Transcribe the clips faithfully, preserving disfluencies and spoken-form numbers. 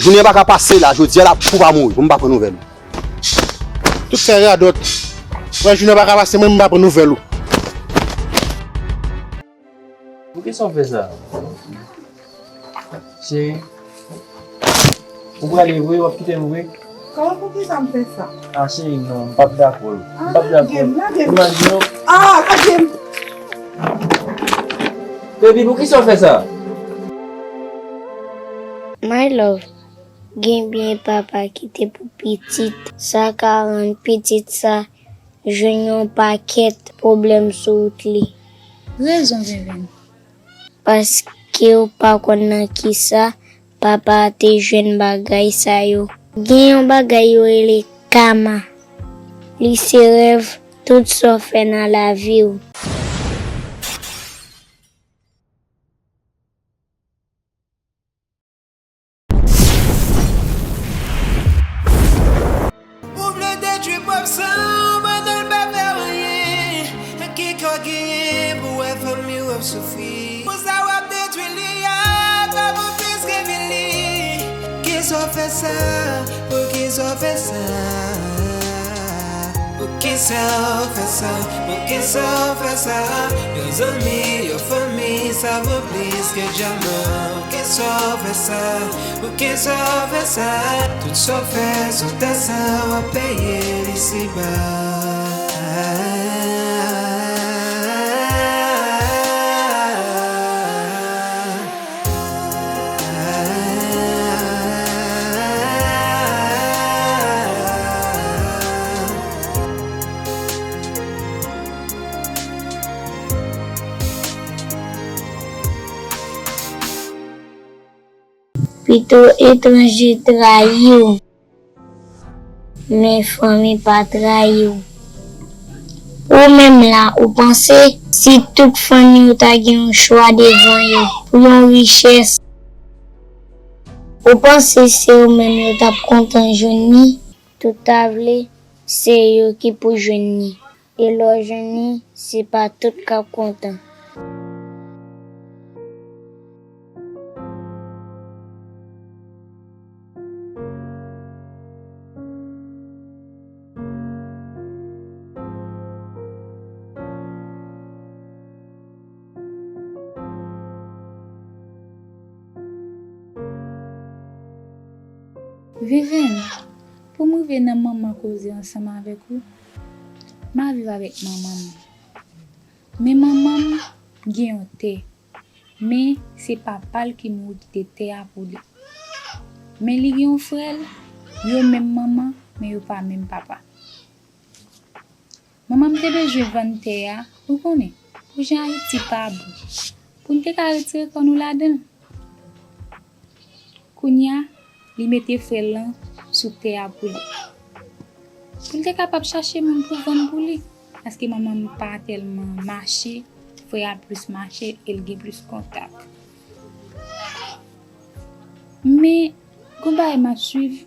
Jounen an pa ka pase la, jodi a l ap kou pa mouri, pou m pa pran nouvèl ou. Tout sa radòt. Wè, jounen an pa ka pase, mwen, m pa pran nouvèl ou. Poukisa w fè sa? Cheri, ou prale vre, w ap kite m vre? Kòman poukisa m fè sa? Ah, cheri, non, m p ap dakò. M p ap dakò. Lage m, lage m. Imajine w. Ah, lage m. Baby, poukisa w fè sa? My love, gen byen papa kite pou pitit, sa ka rann pitit sa jwenn yon pakèt pwoblèm sou wout li. Rezon, Venven. Paske w pa konn nan kisa papa a te jwenn bagay sa yo. Gen yon bagay yo rele kama. Li se rèv tout sa w fè nan lavi w. Ou vle detwi pwòp san w pandan l pa fè w anyen. Ki kò w genyen pou w wè fanmi w ap soufri? Pou sa w ap detwi li a, pa pou plis ke vin li. Poukisa w fè sa? Poukisa w fè sa? Poukisa w fè sa? Poukisa w fè sa? Yon zanmi, yon fanmi, sa vo plis ke dyaman. Poukisa w fè sa? Poukisa w fè sa? Tout sa w fè sou tè sa, w ap peye l isiba. Pito etranje trayi w, men fanmi pa trayi w. Ou menm la, ou panse si tout fanmi w ta gen yon chwa devan yo pou yon richès, ou panse se ou menm yo t ap kontan jwenn li? Tout ta vle, se yo ki pou jwenn li. E lè w jwenn li, se pa tout k ap kontan. Venven, pou m rive nan manman koze ansanm avèk ou, m a viv avèk manman m. Men manman m gen yon tè, men se papa l ki mouri kite tè a pou li. Men li gen yon frè l, yo menm manman, men yo pa menm papa. Manman m te bezwen vann tè a, ou konnen, pou jan Ayiti pa bon, pou n te ka retire kò nou ladan l. Kounye a, li mete frè l lan sou tè a pou li. Pou l te kapab chache moun pou vann pou li. Paske manman m pa tèlman mache, frè a plis mache e l gen plis kontak. Men, gon bagay m ap swiv,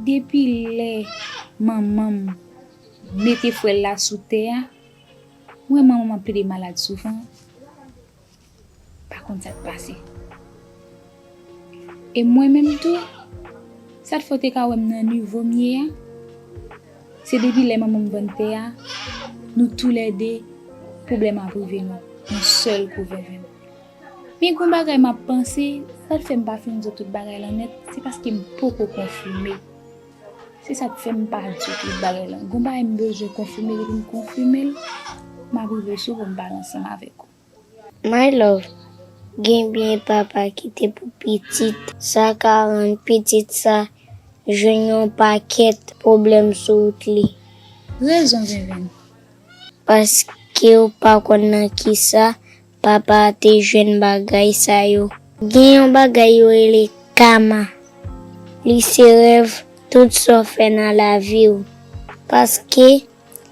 depi lè manman m mete frè l la sou tè a, m wè manman m ap plede malad souvan. Pa konn sa k pase. E mwen menm tou, sa k fè w te ka wè m nan nivo m ye a, se depi lè manman m vann tè a, nou toulède, pwoblèm ap rive nou, yon sèl kou Venven. Men gon bagay m ap panse, sa k fè m pa fin di w tout bagay lan nèt, se paske m poko konfime. Se sa k fè m pa di w tout bagay lan. Gon bagay m bezwen konfime, depi m konfime l, m ap rive sou w pou m pale ansanm avèk ou. My love, gen byen papa kite pou pitit, sa ka rann pitit sa jwenn yon pakèt pwoblèm sou wout li. Rezon, Venven. Paske w pa konn nan kisa papa a te jwenn bagay sa yo. Gen yon bagay yo rele kama. Li se rèv tout sa w fè nan lavi w. Paske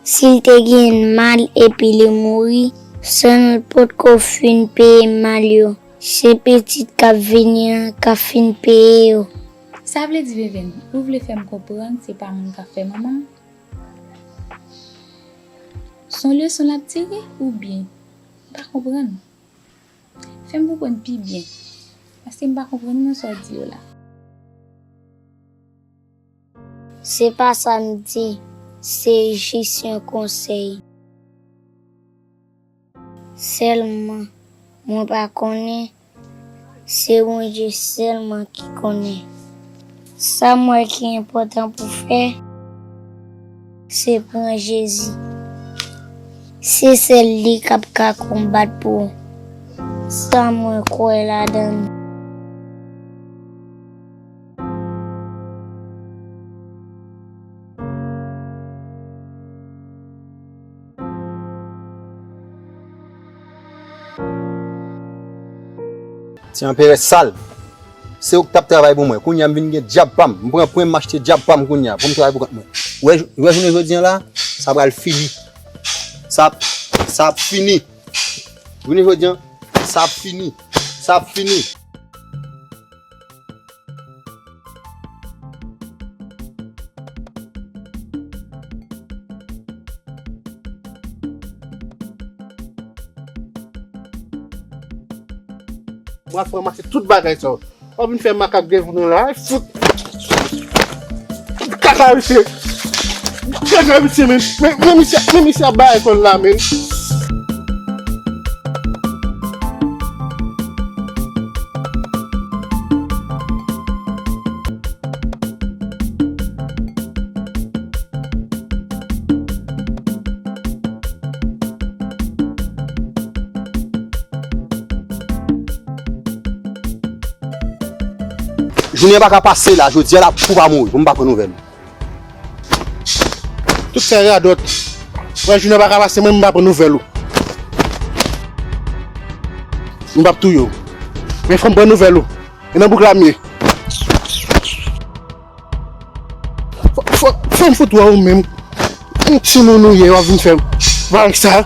si l te gen mal epi li mouri, san l potko fin peye mal yo, se pitit k ap vini an k ap fin peye yo. Sa vle di, Venven, ou vle fè m konprann se pa moun k ap fè manman m? Se yon leson l ap tire oubyen? M pa konprann. Fè m konprann pi byen, paske m pa konprann nan sa w di yo la. Se pa sa m di, se jis yon konsèy. Sèlman, mwen pa konnen, se Bondye sèlman ki konnen. Sa m wè ki enpòtan pou fè, se pran Jezi. Se sèl li k ap ka konbat pou ou. Sa mwen kwè ladan l. Ti anperè sal. Se ou k t ap travay pou mwen. Kounye a m vin gen djab pa m. M pran pwen m achte djab pa m kounye a pou m travay pou kont mwen. Ou wè, ou wè jounen jodi a la, sa pral fini. Sa, sa ap fini. Jounen jodi a, sa ap fini. Sa ap fini. Mwen ap ranmase tout bagay sa yo. W ap vin fè makak devan nou la, fout. Kaka misye. Kaka misye, men. Men, men misye, men misye ap bay kò l la, men. Jounen pa ka pase la, jodi a la pou pa mouri, pou m pa pran nouvèl. Tout sa radòt. Wè, jounen pa ka pase, mwen, m pa pran nouvèl ou. M p ap touye w. Men fò m pran nouvèl ou. E nan bouk la m ye. Fò, fò, fò m fout wè ou menm. Yon timoun ou ye, w ap vin fè bagay sa.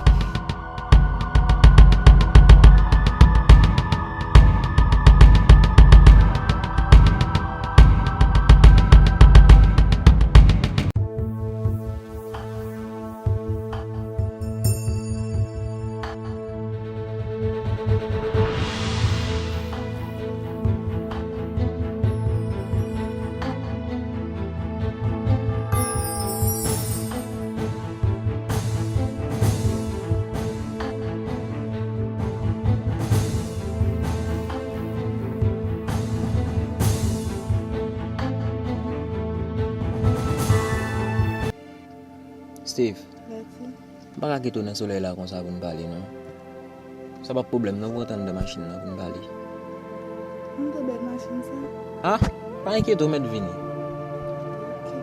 Steve, m pa ka kite w nan solèy la konsa pou n pale, non. Sa p ap pwoblèm, non, pou antre anndan machin nan pou n pale. M te bèl machin sa. Ah, pa enkyete w, mèt vini. Ok.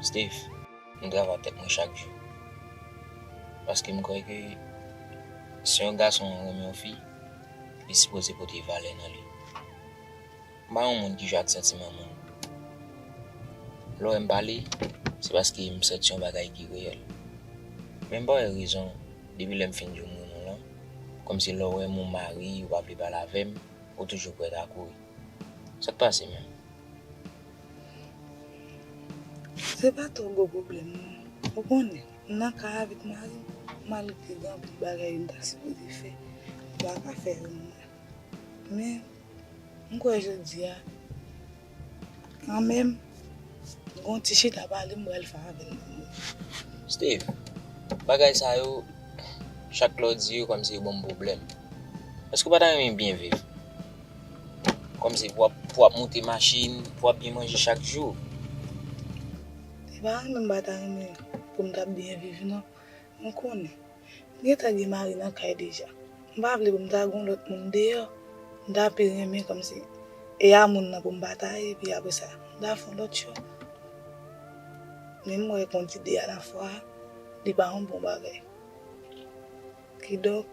Steve, m travay tèt mwen chak jou. Paske m kwè ke si yon gason renmen yon fi, li sipoze pote valè nan li. M pa yon moun ki jwe ak santiman moun. Lè w wè m pale, se paske m santi yon bagay ki reyèl. Men m pa wè rezon, depi lè m fin di w m renmen w lan, kòmsi lè w wè m yon mari, ou pa vle pale avè m, ou toujou prèt a kouri. Sa k pase menm? Se pa twò gwo pwoblèm, non. Ou konnen, m nan kay avèk mari m, malgre gen anpil bagay m ta sipoze fè, m pa ka fè yo, non. Men, m kwè jodi a, kanmenm, gon ti chita pale m pral fè avè l. Steve, bagay sa yo, chak lè w di yo, kòmsi yo ban m pwoblèm. Èske w pa ta renmen byen viv? Kòmsi pou w ap, pou w ap moute machin, pou w ap byen manje chak jou. Se pa renmen m pa ta renmen pou m t ap byen viv, non. M konnen. M gentan gen mari nan kay deja. M pa vle pou m ta gon lòt moun deyò. M ta pi renmen kòmsi e a moun nan pou m pa ta ye, epi apre sa, m ta fè yon lòt chwa. Men m wè konn ti de alafwa, li pa yon bon bagay. Kidonk,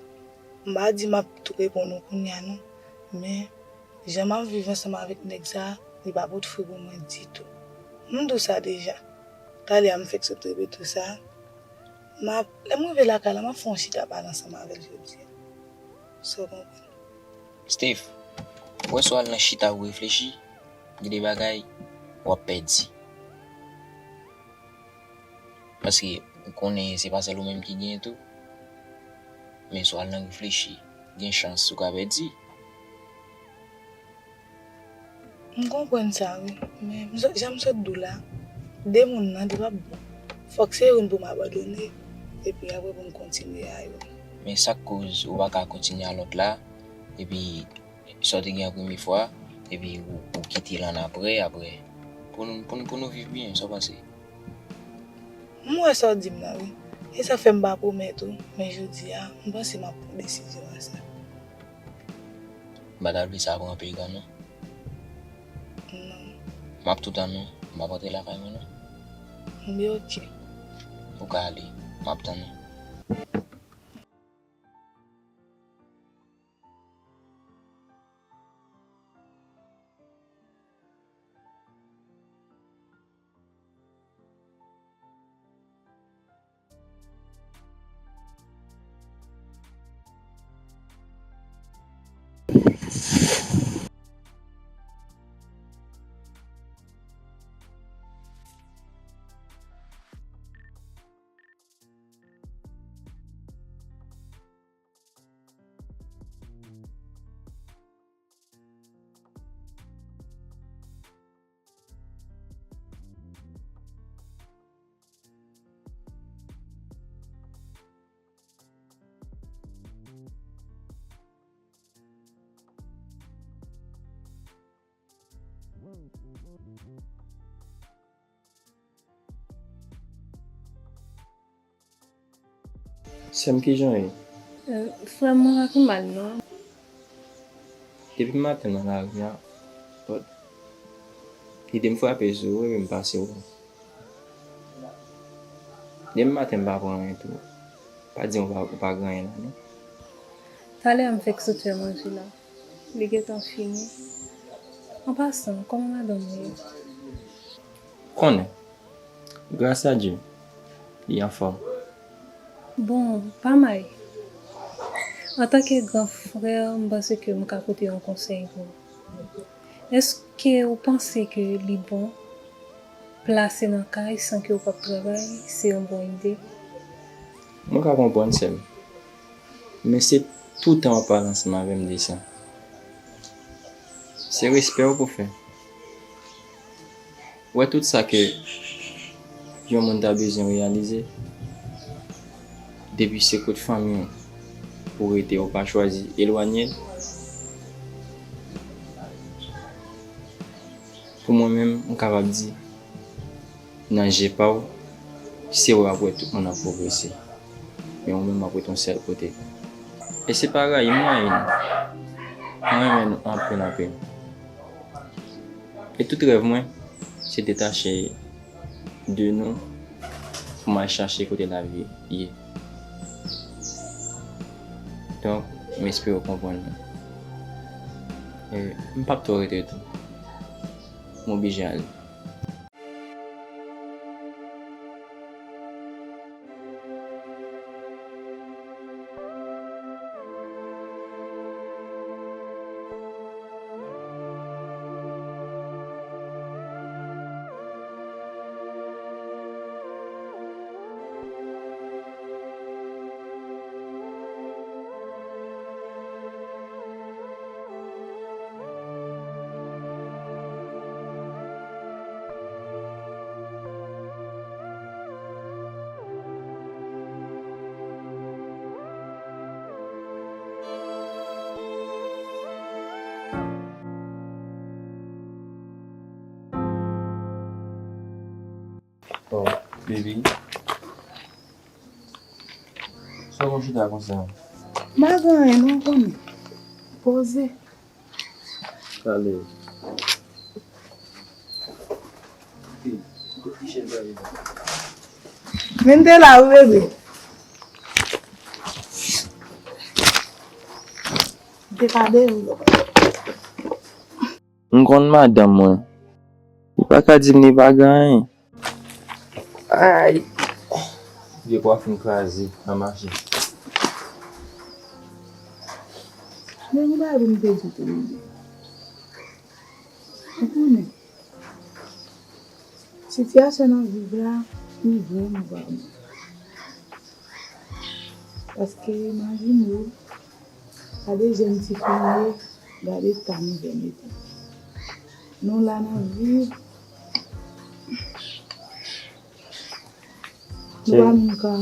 m pa di m ap tou reponn ou kounye a non, men jan m ap viv ansanm avèk nèg sa a, li pa pot fwi pou mwen ditou. M di w sa deja. Talè a m fèk sot repete w sa. M ap, lè m rive lakay la, m ap fè yon chita pale ansanm avè l jodi a. Sa w konprann? Steve, ou wè si w al nan chita ou reflechi, gen de bagay w ap pèdi. Paske ou konnen se pa sèl ou menm ki genyen tou. Men si w al nan reflechi, gen chans ou ka pèdi. M konprann sa wi, men m sot, jan m sot di w la, de moun nan li p ap bon. Fòk se youn pou m abandone, epi apre pou m kontinye a youn. Men sa k koz ou pa ka kontinye a lòt la, epi sa w te gen an premye fwa, epi ou, ou kite l annapre, apre. Pou nou, pou nou, pou nou viv byen, sa w panse? M wè sa w di m nan wi. E sa fè m pa pwomèt ou, men jodi a, m panse m ap pran desizyon an sa. M pa ta vle sa pran anpil tan non. Non. M ap tou tann ou. M ap antre lakay mwen non. Ebyen, oke. Ou ka ale. M ap tann ou. Sè m, kijan w ye? Euh, frè m, mwen pa pi mal non. Depi maten nan lari a, lide m frape sou ou epi m pase w. Depi maten m pa pran anyen tou. Pa di m ou pa, ou pa gen anyen la non. Talè a m fèk sot fè manje la. Li gentan fini. An pasan, kòman madanm ou ye? Konnen. Gras a Dye, li anfòm. Bon, pa mal. Antanke gran frè, m panse ke m ka pote yon konsèy pou ou. Èske ou panse ke li bon plase nan kay san ke ou p ap travay, se yon bon ide? Mwen ka konprann, sè m. Men se toutan w ap pale ansanm avè m de sa. Se respè w pou fè. Ou wè tout sa ke yon moun ta bezwen reyalize, depi se kot fanmi w pou rete, ou pa chwazi elwanye l. Pou mwen menm, m kapab di, nan je pa w, se ou ap wè tout moun ap pwogrese. Men ou menm w ap rete yon sèl kote. E se pa rayi m rayi nou. Mwen renmen nou anpil, anpil. E tout rèv mwen, se detache de nou pou m al chache kote lavi ye. Donk, m espere w konprann mwen. E m p ap twò rete tou. M oblije ale. Oh, baby. Sa w konn chita konsa? M pa gen anyen non, konnen. Poze. Alèz. Men m te la wi, bebe. M te pa deyò. M konn madanm mwen. Li pa ka di m li pa gen anyen. Ay! Pye kwa fin kraze nan mache. Men yon bagay pou m te di w tou, bebe. Ou konnen, sitiyasyon n ap viv la, li vrèman pa bon. Paske imajine w, gade jèn tifi nou ye, gade eta nou jèn eta. Nou la n ap viv, nou pa menm ka,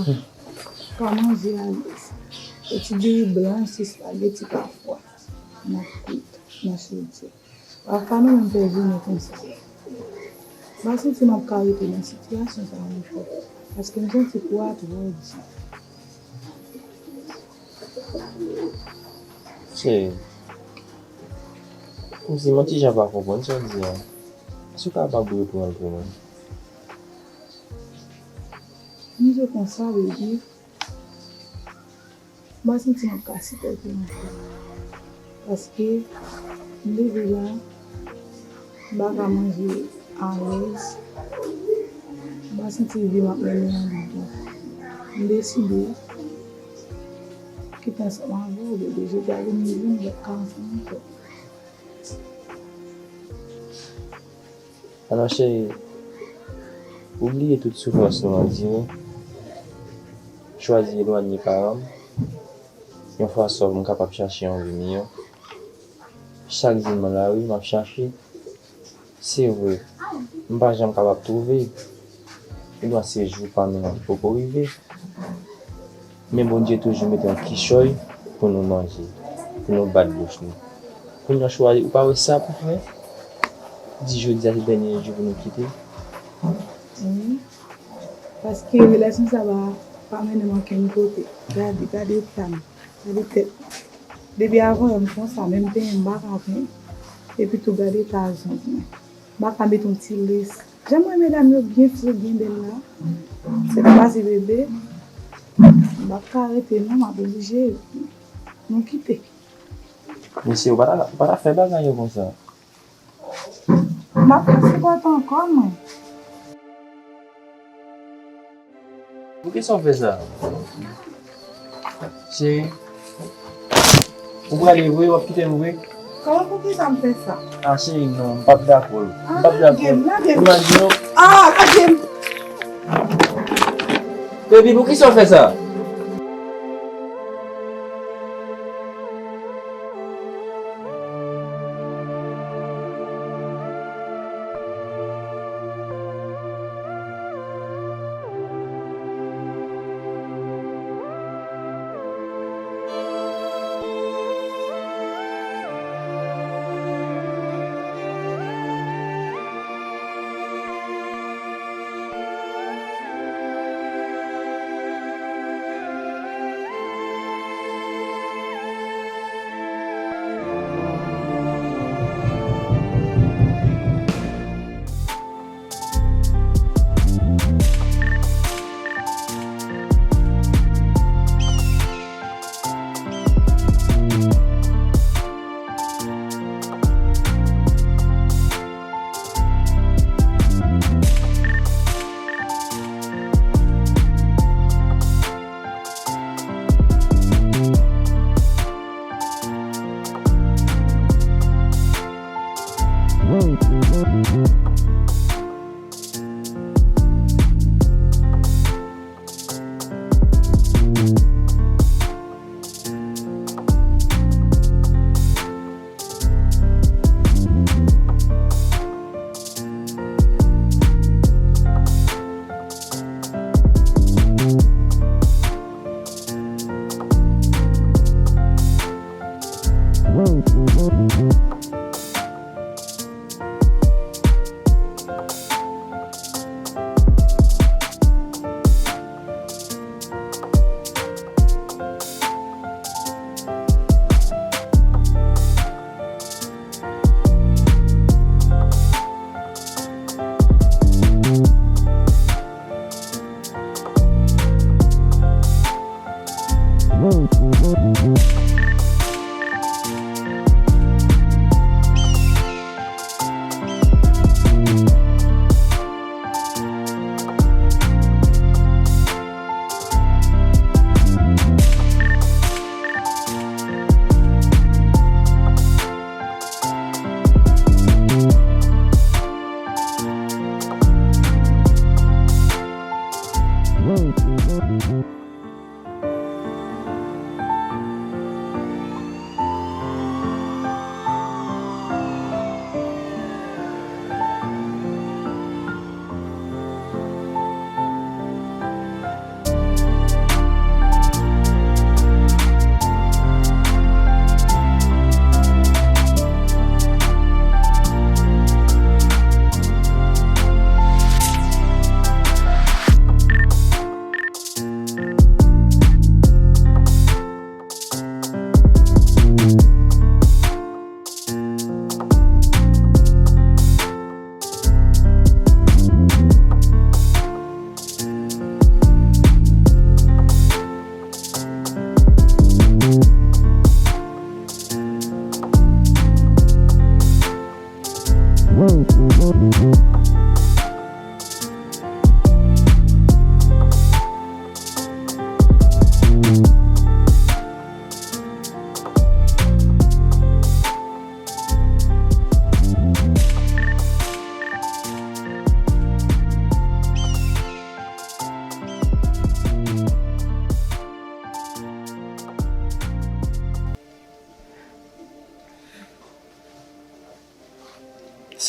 ka manje alèz. Yon ti diri blan, yon ti espageti pafwa, n ap kwit nan chodyè. Pafwa nou menm fè jounen konsa. M pa santi m ap ka rete nan sitiyasyon sa a ankò, paske m santi kou a twò di. Cheri, m di m yon ti jan pa konprann sa w di a. Èske w kapab reprann l pou mwen? M di w konsa, bebe. M pa santi m ap ka sipòte ankò. Paske m leve la, m pa ka manje alèz. M pa santi vi m ap mennen an byen. M deside kite ansanm avè w, bebe. Jodi a vini jou, m p ap ka ansanm ankò. Alò, cheri, ou bliye tout soufrans nou andire. Chwazi elwanye paran m. Yon fason pou m kapab chache yon vi miyò. Chak jou nan lari, m ap chache. Se vre, m pa janm kapab twouve. Li dwa se jou pa nou an ki poko rive. Men Bondye toujou mete yon kichòy pou nou manje, pou nou bat bouch nou. Pou nou chwazi, ou pa wè sa pou fè? Di jodi a se dènye jou pou nou kite. Wi. Paske relasyon sa pa, pa mennen m ankenn kote. Gade, gade eta m. Gade tèt. Depi avan m konsa, menm penyen m pa ka penyen. Epi tou gade eta zong mwen. M pa ka met yon ti lès. Jan m wè medam yo byen fre, byen bèl la. Se pa pase bebe. M pa ka rete non, m ap oblije. Nou kite. Mesye, ou pa ta, ou pa ta fè bagay yo konsa. M ap ka sipòte ankò mwen. Poukisa w fè sa? Cheri, ou prale vre, w ap kite m vre? Kòman poukisa m fè sa? Ah, cheri, non, m p ap dakò. M p ap dakò. Imajine w. Ah, lage m. Baby, poukisa w fè sa?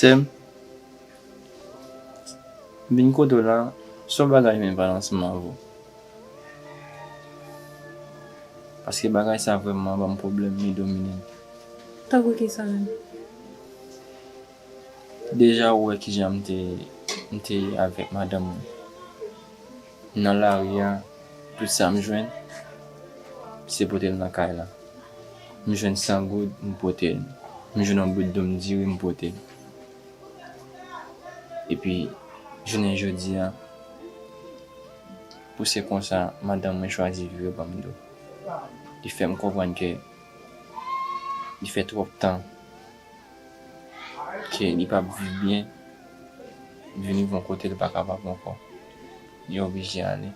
Sè m, m vin kote w la, se yon bagay m vin pale ansanm avè w. Paske bagay sa vrèman ban m pwoblèm, li domine m. Tankou kisa menm? Deja ou wè kijan m te, m te ye avèk madanm mwen. Nan lari a, tout sa m jwenn, se pote l nan kay la. M jwenn san goud, m pote l. M jwenn yon bout diri, m pote l. Epi, jounen jodi a, pou se konsa, madanm mwen chwazi vire ban m do. Li fè m konprann ke li fè twòp tan ke li p ap viv byen, vin rive yon kote li pa kapab ankò. Li oblije ale.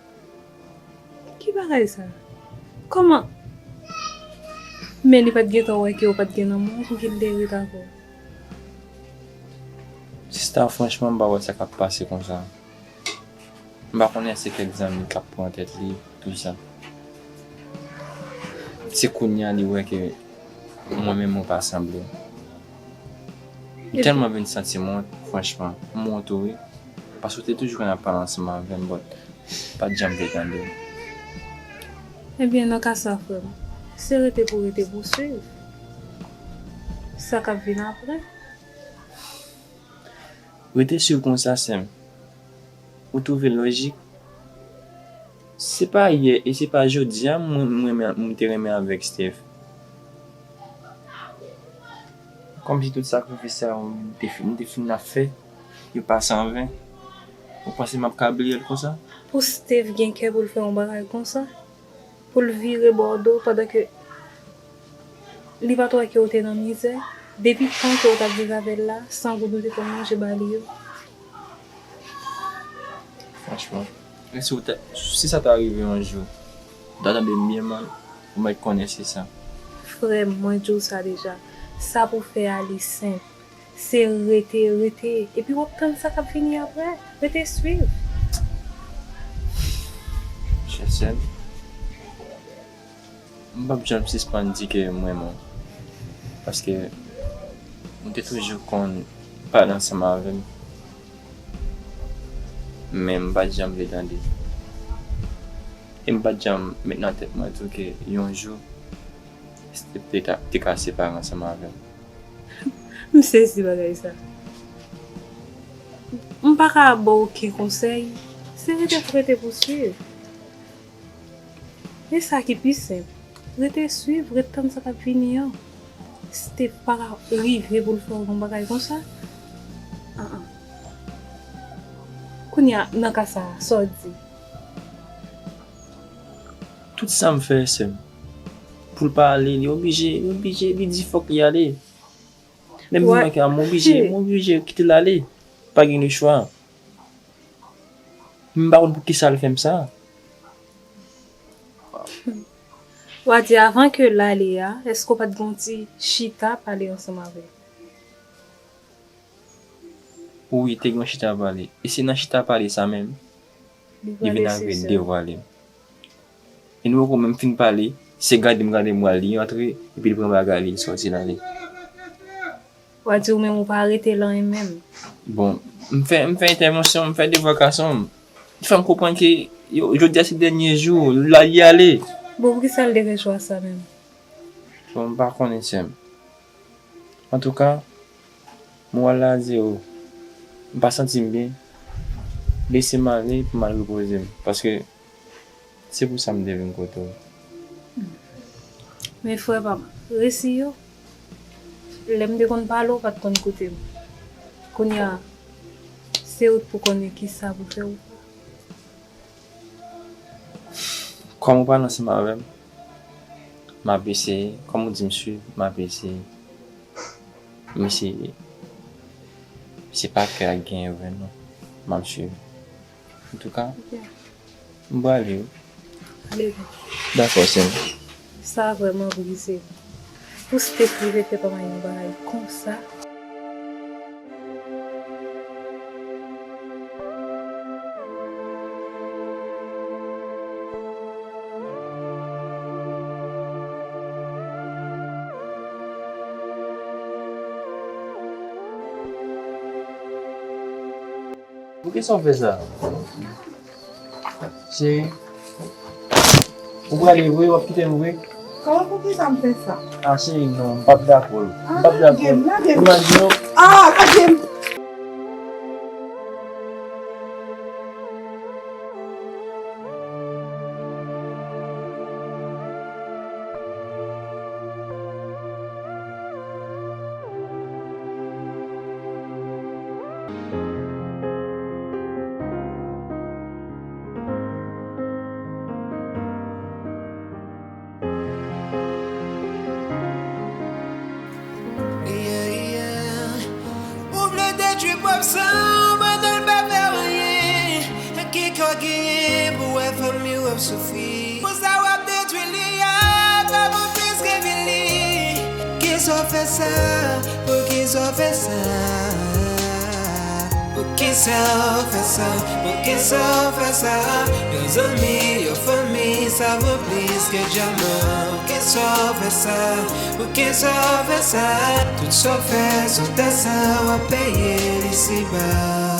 Ki bagay sa? Kòman? Men li pa t gentan wè ke w pa t gen nan men w pou ki l te ret avè w? Sista, franchman, m pa wè sa k ap pase konsa. M pa konnen èske kèk zanmi k ap pran tèt li, tou sa. Se kounye a li wè ke mwen menm mwen pa sanble. M tèlman vin santi m wont, franchman. M wont wi. Paske w te toujou konn ap pale ansanm avè m, but pa t janm vle tande w. Ebyen, nan ka sa, frè m, se rete pou rete pou swiv sa k ap vin apre. Rete swiv konsa, sè m. Ou twouve lojik? Se pa yè e se pa jodi a m, m renmen, m te renmen avèk Steph. Kòmsi tout sakrifis sa yo m te fin, m te fin ap fè, yo pase an ven. Ou panse m ap ka bliye l konsa? Pou Steph gen kè pou l fè yon bagay konsa? Pou l vire bò w do pandan ke li pa t wè ke w te nan mizè, depi tan ke w t ap viv avè l la, san goud ou te konn manje ba li yo. Franchman, e si w ta, si sa ta rive yon jou, w ta tande m byen mal, ou mèt konnen se sa. Frè m, mwen di w sa deja, sa pou w fè a li senp. Se rete, rete. Epi w ap tann sa k ap vini apre. Rete swiv. Chèchè m. M p ap janm sispann di ke m renmen w. Paske m te toujou konn pale ansanm avè m. Men m pa t janm vle tande. E m pa t janm met nan tèt mwen tou ke yon jou, Steph te ka, te ka separe ansanm avè m. M sezi bagay sa. M pa ka ba w okenn konsèy. Se rete pou rete pou swiv. E sa ki pi senp. Rete swiv, ret tann sa k ap vini an. Steph pa ka rive pou l fè w yon bagay konsa. An, an. Kounye a, nan ka sa a, sa w di? Tout sa m fè, sè m. Pou l pa ale, li oblije, li oblije, li di fòk li ale. Lè m vin manke a, m oblije, m oblije kite l ale. Pa gen lechwa. M pa konn pou kisa l fè m sa. W a di avan ke l ale a, èske w pa t gen yon ti chita pale ansanm avè l? Wi, te gen yon chita pale. E se nan chita pale sa menm, li vin rive devwale m. E nou poko menm fin pale, se gade m gade m wè li antre, epi l pran bagay li, l sòti l ale. W a di ou menm ou pa rete lan menm. Bon, m fè, m fè entèvansyon, m fè devwa gason m. Li fè m konprann ke yo, jodi a se dènye jou, l a, li ale. Bon, poukisa l te fè chwa sa menm? Bon, m pa konnen, sè m. Antouka, moral la zewo. M pa santi m byen. Lese m ale pou m al repoze m. Paske se pou sa m te vin kote w. Men frè pa m, resi yo, lè m te konn pale, w pa t konn koute m. Kounye a, se ou k pou konnen kisa pou fè w. Kòm ou pale ansanm avè m, m ap eseye. Kòm ou di m swiv, m ap eseye. M eseye. Se pa kè ak genyen vre non. M ap swiv. Antouka, m prale wi. Ale byen. Dakò, sè m. Sa vrèman brize m. Pou Steph rive fè pa m yon bagay konsa. Poukisa w fè sa? Cheri, ou prale vre, w ap kite m vre? Kòman poukisa m fè sa? Ah, cheri, non, m p ap dakò. M p ap dakò. Imajine w. Ah, lage m. Yeah, yeah. Ou vle detwi pwòp san w pandan l pa fè w anyen. Ki kò w genyen pou w wè fanmi w ap soufri? Pou sa w ap detwi li a, pa bon plis ke vin li. Poukisa w fè sa? Poukisa w fè sa? Poukisa w fè sa? Poukisa w fè sa? Yon zanmi, yon fanmi, sa vo plis ke dyaman. Poukisa w fè sa? Poukisa w fè sa? Tout sa w fè sou tè sa, w ap peye l isiba.